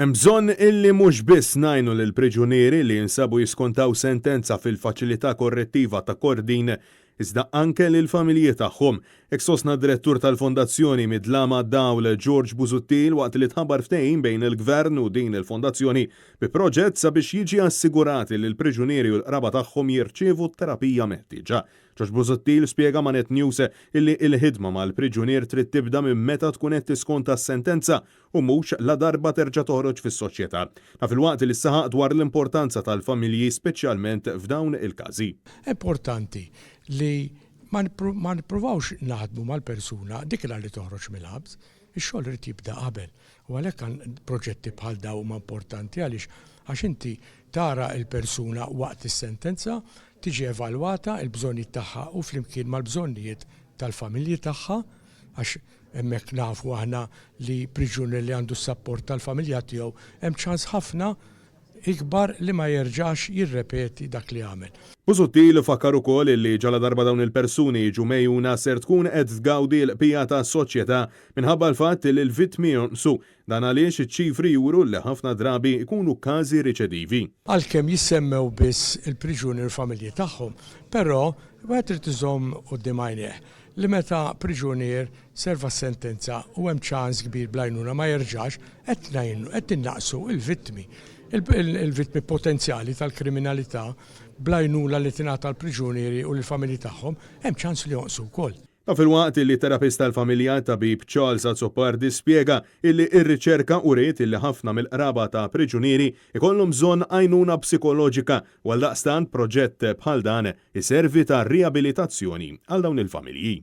Hemm bżonn illi mhux biss ngħinu lill-priġunieri li jinsabu jiskontaw sentenza fil-Faċilità Korrettiva ta' Kordin, iżda anke lill-familji tagħhom. Hekk sostna d-Direttur tal-Fondazzjoni Mid-Dlam għad-Dawl, George Busuttil waqt li tħabbar ftehim bejn il-Gvern u din il-fondazzjoni bi proġett sabiex jiġi assigurat illi l-priġunieri u l-qraba tagħhom jirċievu t-terapija meħtieġa. George Busuttil spjega ma' Net News illi l-ħidma mal-priġunier trid tibda minn meta tkun qed tiskonta s-sentenza u mhux ladarba terġa' toħroġ fis-soċjetà. Dan filwaqt li saħaq dwar l-importanza tal-familji speċjalment f'dawn il-każi. Importanti li ma nippruvawx naħdmu mal-persuna dik il li toħroġ mill-ħabs. Ix-xogħol irid jibda qabel. U għalhekk proġetti bħal dawn huma importanti għaliex għax inti tara l-persuna waqt is-sentenza, tiġi evalwata l-bżonnijiet tagħha u flimkien mal-bżonnijiet tal-familji tagħha għax Hemmhekk nafu aħna li priġunier li għandu s-sapport tal-familja tiegħu hemm ċans ħafna ikbar li ma jerġax jirrepeti dak li għamel. Busuttil fakkar ukoll li ġaladarba dawn il-persuni jiġu megħjuna ser tkun qed tgawdi l-qbija tas-soċjetà minħabba l-fatt li l-vittmi jonqsu. Dan għaliex iċ-ċifri juru li ħafna drabi jkunu każi riċedivi. Għalkemm jissemmew biss il-priġunieri u l-familji tagħhom, però wieħed irid iżomm quddiem għajnejh li meta priġunier serva s-sentenza u hemm ċans kbir bl-għajnuna ma jerġax, qed ngħinu, qed innaqqsu l-vittmi. Il-vittmi potenzjali tal-kriminalità bl-għajnuna li tingħata l-priġunieri u lill-familji tagħhom, hemm ċans li jonqsu wkoll. Dan filwaqt li t-terapist tal-familja, t-tabib Charles Azzopardi spjega illi r-riċerka uriet illi ħafna mill-qraba ta' priġunieri jkollhom bżonn għajnuna psikoloġika u għaldaqstant proġett bħal dan iservi ta' riabilitazzjoni għal dawn il-familji.